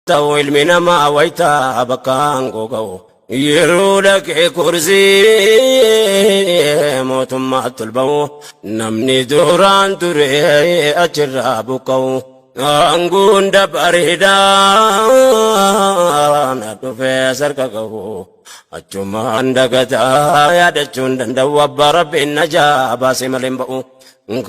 Ta'u ilmi namaa waytaa bakka aangoo ga'u. Yeroo dhaqee kursii mootummaatti ol ba'u namni duraan ture achirraa buqqa'u. Aangoon dabareedhaan dhufee sarka ga'u. Achumaan dagataa yaadachuun danda'u abbaa rabbiin najaa baasee malee hin ba'u.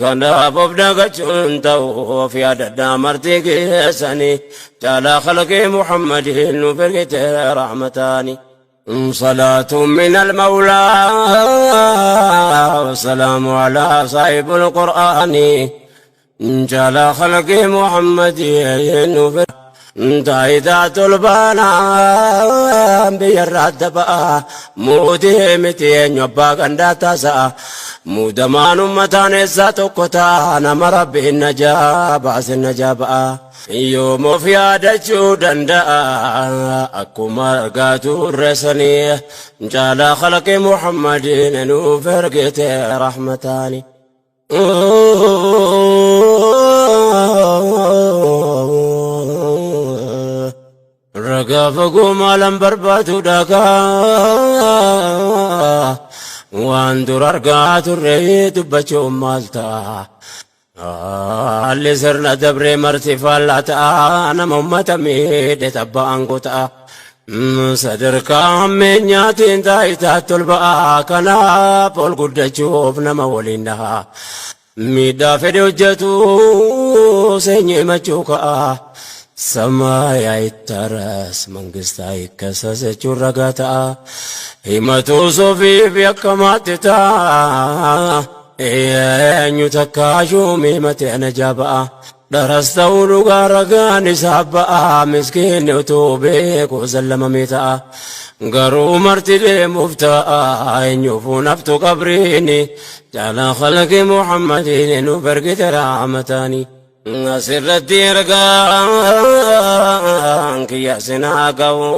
Kanaaf of dagachuun ta'u of yaadadhaa marti keessanii caalaa khalqii Muhammadiin nuuf ergite rahmataani. صلاة من المولى والسلام على صاحب القرآن جعل خلق محمد نوفر taayitaa tolbaanaa biyyarraa daba'a mootii miti eenyu abbaa gandaa taasi'a muudamaan ummataan eessaa tokko ta'a nama rabbiin najaa baase najaa ba'a yoom of yaadachuu danda'a akkuma argaa turre sanii caalaa khalqi muhammadiin nuuf ergite rahmataani. Ragaa fagoo maalan barbaadu dhagaa waan dur argaa turre dubbachuun maal ta'a? Haalli sirna dabree marti faallaa ta'a nama ummata miidhe tabba aangoo ta'a. Sadarkaa hammeenyaatiin taayitaatti ol ba'a kanaaf ol guddachuuf nama waliin dhaha. Miidhaa fedhe hojjetu seenyi himachuu ka'a. ሰማይ አይታረስ መንግስት አይከሰስ jechuun ragaa ta'a. Himatu sofiif yakkamaatti ta'a. Eenyu takka shuumii mate ana jaba'a. Dharas ta'uu dhugaa ragaan isaa ba'a. Miskiinni utuu beeku sallamamee ta'a. Garuu marti deemuuf ta'a. Eenyuufuu naftu qabriini. Caalaa khalqi Muhammadiin nuuf ergite rahmataani. Asirratti ergaan kiyya sinaa ga'u.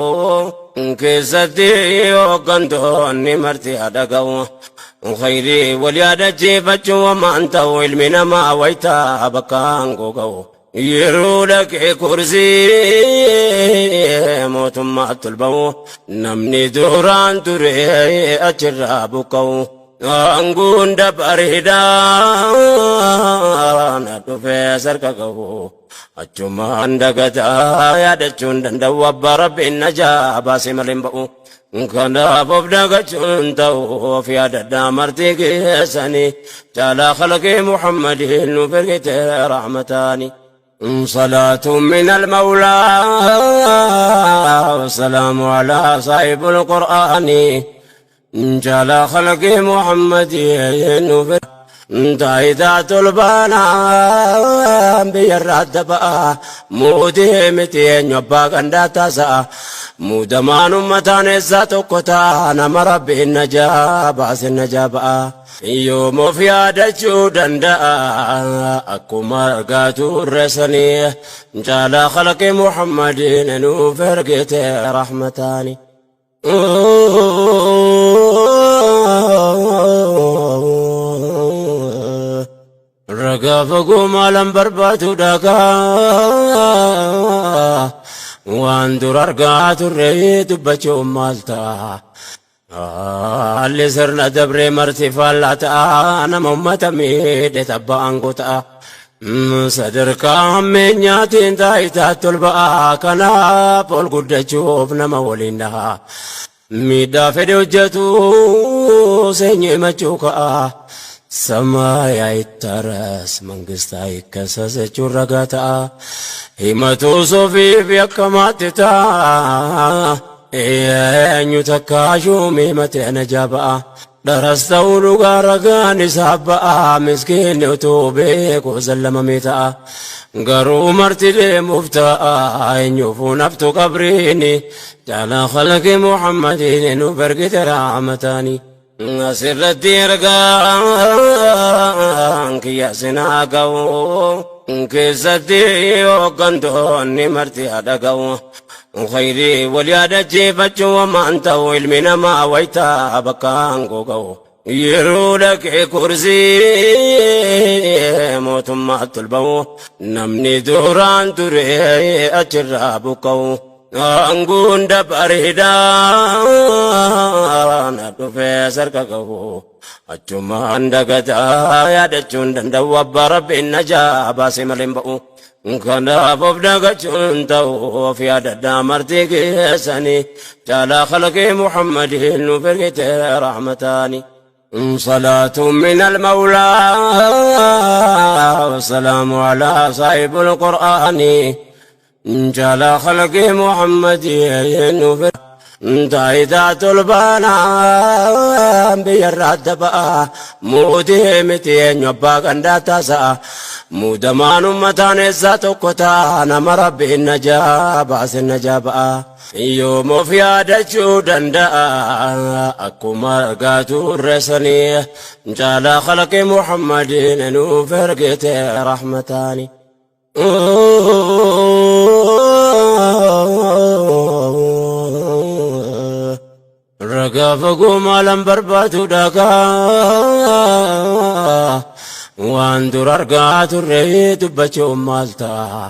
Keessatti hooggantoonni marti haadha ga'u. Khayrii wal yaadachiifachuu wamaan ta'u ilmi namaa waytaa bakka aangoo ga'u. Yeroo dhaqee kursii mootummaatti ol ba'u namni duraan ture achirraa buqqa'u. Aangoon dabareedhaan dhufee sarka ga'u. Achumaan dagataa yaadachuun danda'u abbaa rabbiin najaa baasee malee hin ba'u. Kanaaf of dagachuun ta'u of yaadadhaa marti keessanii caalaa khalqii Muhammadiin nuuf ergite rahmataani. صلاة من المولى والسلام على صاحب القرآن جعل خلق محمد نوفر taayitaa tolbaanaa biyyarraa daba'a mootii miti eenyu abbaa gandaa taasi'a muudamaan ummataan eessaa tokko ta'a nama rabbiin najaa baase najaa ba'a yoom of yaadachuu danda'a akkuma argaa turre sanii caalaa khalqi muhammadiin nuuf ergite rahmataani. Ragaa fagoo maalan barbaadu dhagaa waan dur argaa turre dubbachuun maal ta'a? Haalli sirna dabree marti faallaa ta'a nama ummata miidhe tabba aangoo ta'a. Sadarkaa hammeenyaatiin taayitaatti ol ba'a kanaaf ol guddachuuf nama waliin dhaha. Miidhaa fedhe hojjetu seenyi himachuu ka'a. ሰማይ አይታረስ መንግስት አይከሰስ jechuun ragaa ta'a. Himatu sofiif yakkamaatti ta'a. Eenyu takka shuumii mate ana jaba'a. Dharas ta'uu dhugaa ragaan isaa ba'a. Miskiinni utuu beeku sallamamee ta'a. Garuu marti deemuuf ta'a. Eenyuufuu naftu qabriini. Caalaa khalqi Muhammadiin nuuf ergite rahmataani. Asirratti ergaan kiyya sinaa ga'u. Keessatti hooggantoonni marti haadha ga'u. Khayrii wal yaadachiifachuu wamaan ta'u ilmi namaa waytaa bakka aangoo ga'u. Yeroo dhaqee kursii mootummaatti ol ba'u namni duraan ture achirraa buqqa'u. Aanguun dabareedhaan dhufee sarka gahu. Achumaan dagataa yaadachuun danda'u abbaa rabbiin najaa baasee malee hin ba'u. Kanaaf of dagachuun ta'u of yaadadhaa marti keessanii caalaa khalqii Muhammadiin nuuf ergite rahmataani. صلاة من المولى والسلام على صاحب القرآن جعل خلق محمد نفر taayitaa tolbaanaa biyyarraa daba'a mootii miti eenyu abbaa gandaa taasa'a muudamaan ummataan eessaa tokko ta'a nama rabbiin najaa baase najaa ba'a yoom of yaadachuu danda'a akkuma argaa turre sanii caalaa khalqi muhammadiin nuuf ergite rahmataani. Ragaa fagoo maalan barbaadu dhagaa waan dur argaa turre dubbachuun maal ta'a?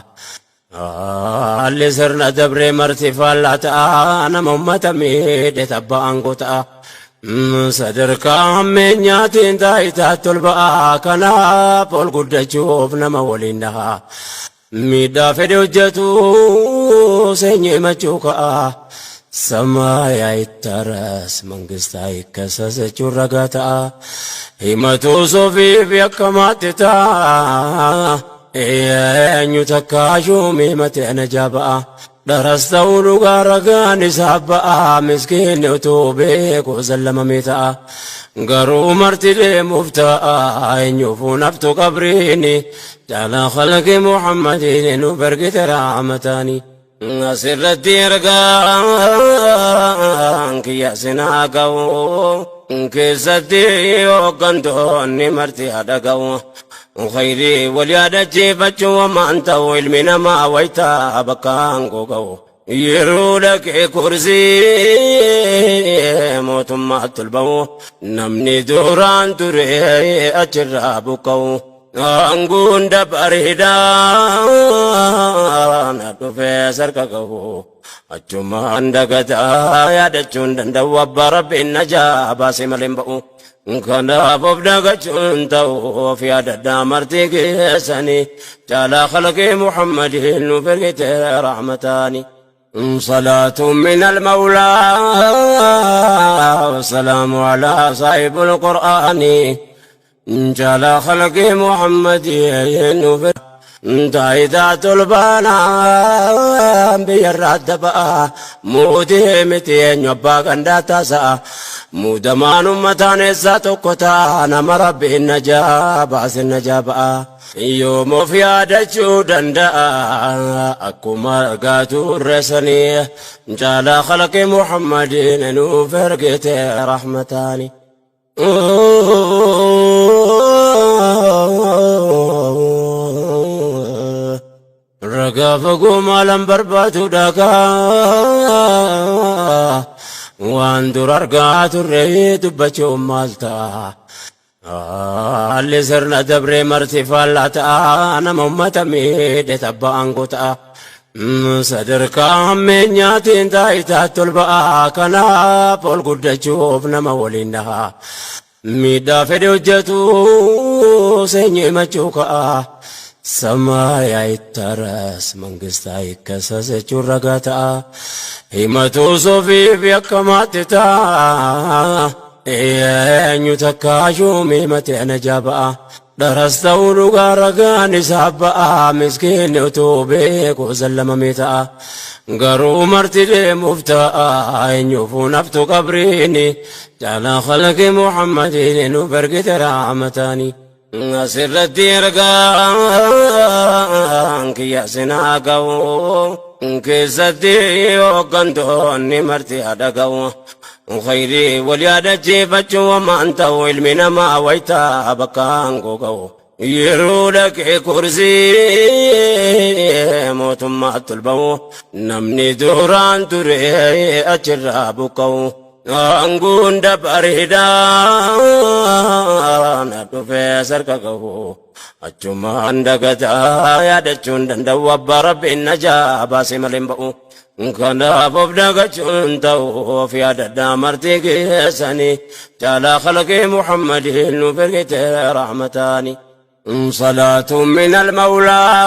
Haalli sirna dabree marti faallaa ta'a nama ummata miidhe tabba aangoo ta'a. Sadarkaa hammeenyaatiin taayitaatti ol ba'a kanaaf ol guddachuuf nama waliin dhaha. Miidhaa fedhe hojjetu seenyi himachuu ka'a. ሰማይ አይታረስ መንግስት አይከሰስ jechuun ragaa ta'a. Himatu sofiif yakkamaatti ta'a. Eenyu takka shuumii matee najaa ba'a. Dharas ta'uu dhugaa ragaan isaa ba'a. Miskiinni utuu beeku zallamamee ta'a. Garuu marti deemuuf ta'a. Eenyuufuu naftu qabriini. Caalaa khalqi Muhammadiin nu bargite rahmataani. Asirratti ergaan kiyya sinaa ga'u keessatti hooggantoonni marti haadha ga'u. Khayrii wal yaadachiifachuu wamaan ta'u ilmi namaa wayitaa bakka aangoo ga'u. Yeroo dhaqee kursii mootummaatti ol ba'u namni duraan ture achirraa buqqa'u. Aanguun dabareedhaan dhufee sarka gahu. Achumaan dagataa yaadachuun danda'u abbaa rabbiin najaa baasee malee hin ba'u. Kanaaf of dagachuun ta'u of yaadadhaa marti keessanii caalaa khalqii Muhammadiin nuuf ergite rahmataani. صلاة من المولى والسلام على صاحب القرآن جعل خلق محمد نفر taayitaa tolbaanaa biyyarraa daba'a mootii miti eenyu abbaa gandaa taasa'a muudamaan ummataan eessaa tokko ta'a nama rabbiin najaa baase najaa ba'a yoom of yaadachuu danda'a akkuma argaa turre sanii caalaa khalqi muhammadiin nuuf ergite rahmataani. Ragaa fagoo maalan barbaadu dhagaa waan dur argaa turre dubbachuun maal ta'a? Haalli sirna dabree marti faallaa ta'a nama ummata miidhe tabba aangoo ta'a. Sadarkaa hammeenyaatiin taayitaatti ol ba'a kanaaf ol guddachuuf nama waliin dhaha. Miidhaa fedhe hojjetu seenyi himachuu ka'a. ሰማይ አይታረስ መንግስት አይከሰስ jechuun ragaa ta'a. Himatu sofiif yakkamaatti ta'a. Eenyu takka shuumii matee najaa ba'a. Dharas ta'uu dhugaa ragaan isaa ba'a. Miskiinni utuu beeku zallamamee ta'a. Garuu marti deemuuf ta'a. Eenyuufuu naftu qabriini. Caalaa khalqi Muhammadiin nuuf ergite rahmataani. Asirratti ergaan kiyya sinaa ga'u keessatti hooggantoonni marti haadha ga'u. Khayrii wal yaadachiifachuu wamaan ta'u ilmi namaa wayitaa bakka aangoo ga'u. Yeroo dhaqee kursii mootummaatti ol ba'u namni duraan ture achirraa buqqa'u. Aanguun bareedaa na dhufee sarka gahu achumaan dagataa yaadachuun danda'u abbaa rabbiin najaa baasee malee hin ba'u. Kanaaf of dagachuun ta'u of yaadadhaa marti keessanii caalaa khalqii Muhammadiin nuuf ergite rahmataani. صلاة من المولى.